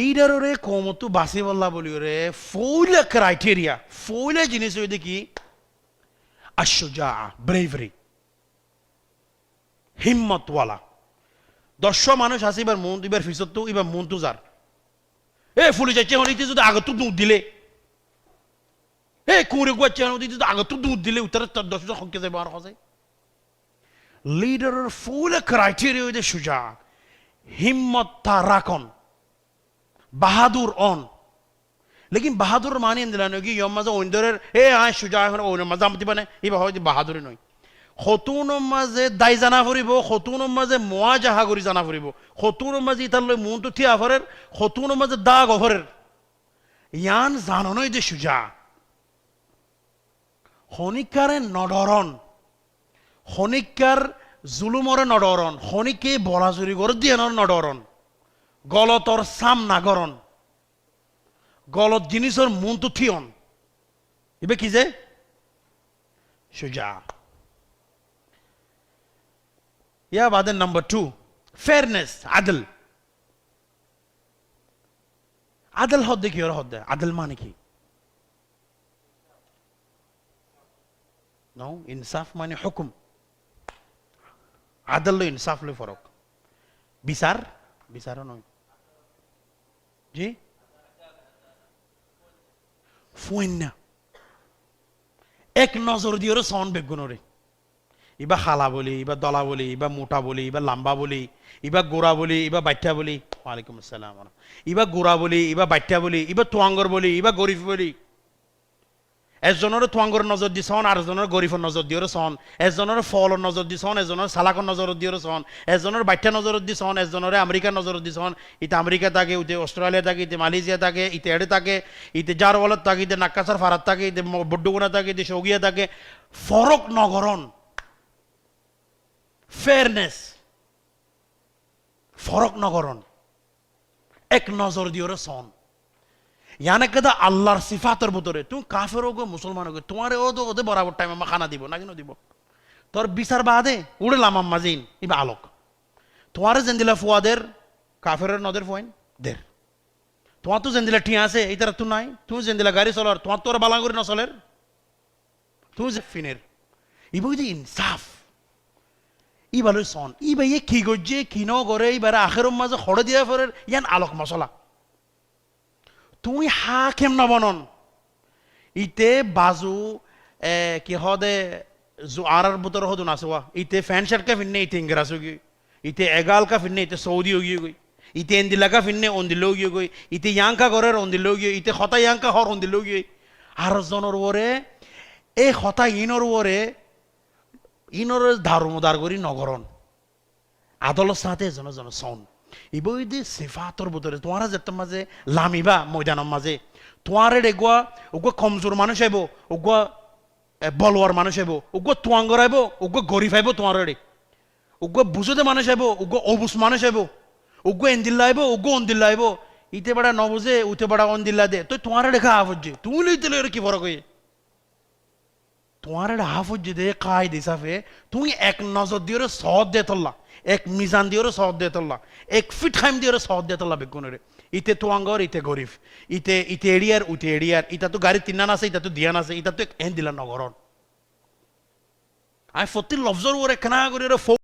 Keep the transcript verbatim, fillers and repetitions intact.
Lidaroré koumottú basíbolla bóliyoré foóila criteria, foóila jinís óilde ki? Ash-shujaa, bravery. Himmot wala. Doccwá manúic asé íbar muúntu, íbar fisóttu, íbar muúntu zar. E fulic aiccé hoóne, íte zodi agottú duñr dilé, e kuñri gua aiccé hoóne, íte zodi agottú duñr dilé, uitaré tor doccwá hoikké zaibo ar hosé. Lidaror foóila criteria óilde shujaa, himmot tar rakón, bahádur on. Lekin baháduror maáni endilla noó ki, yór mazé oin dórer, e aññí shujaa, ehón oinor mazé amot diba né, íba hoóde baháduri noó. Hotúnor mazé dái zana foribó, hotúnor mazé muwajaha gorí zana foribó, hotúnor mazé ítar loi muúntu tíya forer, hotúnor mazé dák ó forer. Yián zanon óilde shujaa. Honíkkáre nodhoron, honíkkár zulúmoré nodhoron, honíkké bolazuri gorédde yíanoré nodhoron, golotor sámna goron, golot jinísor muúntu tíyon. Íba ki ze? Shujaa. Yá bade number two, fairness, adel. Adel hoódde kiyóre hoódde? Adel mani ki? No, insaf mani hukum. Adel loi insaf loi forok. Bisar, bisar ó noó. Ji? Fuainna. Ek nozor diyoré soón beggúnoré. Íba hala bóli, íba dola bóli, íba muthá bóli, íba lamba bóli, íba gura bóli, íba baiththá bóli. Walaikum assalam. Íba gura bóli, íba baiththá bóli, íba tuangor bóli, íba gorif bóli. Ezzonoré tuangor nozor di soón, ar ezzonoré gorifor nozor diyoré soón. Ezzonoré foolor nozor di soón, ezzonoré salakor nozor diyoré soón. Ezzonoré baiththá nozor di soón, ezzonoré Amerikar nozor di soón. Íte Amerika táke, íte Australia táke, íte Malaysia táke, íte eçé táke, íte Jarwalot táke, íte Nakkasar farat táke, íte Mo-, Boddúguna táke, íte Shougiya táke. Forok nogoron. Fairness. Forok nogoron. Ek nozor diyoré soón. Yián ekkán Allar sifator bútore. Tuñí kafer ógoi, musolman ógoi, tuáñre óde óde borabor thaim ot hána dibo, náki nodibo? Tor bisar baade, uçé lamar mazé ín, íba alok. Tuáñre zendilla fua der, kaferoré noder fuain? Der. Tuáñttu zendilla thiañ asé, ítarattú nái. Tuñí zendilla gari solar, tuáñttu aró bála gorí nosoler. Tuñí ze finer. Íba óilde insaf. Íba loi soón. Íbaye ki goijjé, ki nogoré, íbaré ahér mazé hoçé diya forer, yián alok mosola. Tuñí hákem nobonon. Íte bazu, e, ki hoóde, zu-, añárar bútore hodún asé wá. Íte fent cert ká finné, íte Ingeras óigiyoi. Íte egal ká finné, íte Soudi óigiyoi. Íte endilla ká finné, ondilla óigiyoi. Íte yián ká gorér, ondilla óigiyoi. Íte hotá yián ká hoór, ondilla óigiyoi. Ar zonor uore, e hotá inor uore, inor darumodar gorí nogoron. Adolor sáñte ezone ezone soón. Íba óilde sifator bútore, tuáñra zettór mazé lamiba moidanor mazé, tuáñrar eggúa, eggúa komzur manúic aibo, eggúa, e, bolwar manúic aibo, eggúa tuangor aibo, eggúa gorif aibo tuáñrar eçé. Eggúa buzóde manúic aibo, eggúa obuz manúic aibo, eggúa endilla aibo, eggúa ondilla aibo. Íte beça nobuzé, uite beça ondilla de. Toi tuáñrar eçé ká foijjé? Tuñí loi íte loi ki forok óiye? Tuáñrar eçé ká foijjé de kaida hísafe, tuñí ek nozor diyoré soódde tolla, ek mizan diyoré soódde tolla, ek fit háim diyoré soódde tolla beggúnoré. Íte tuangor, íte gorif, íte, íte eçíyar, uite eçíyar, ítattu gari tinnán asé, ítattu diyán asé, ítattu ek, endilla nogoron. Aññí fottí lofzor uore ekkána gorí uore fo-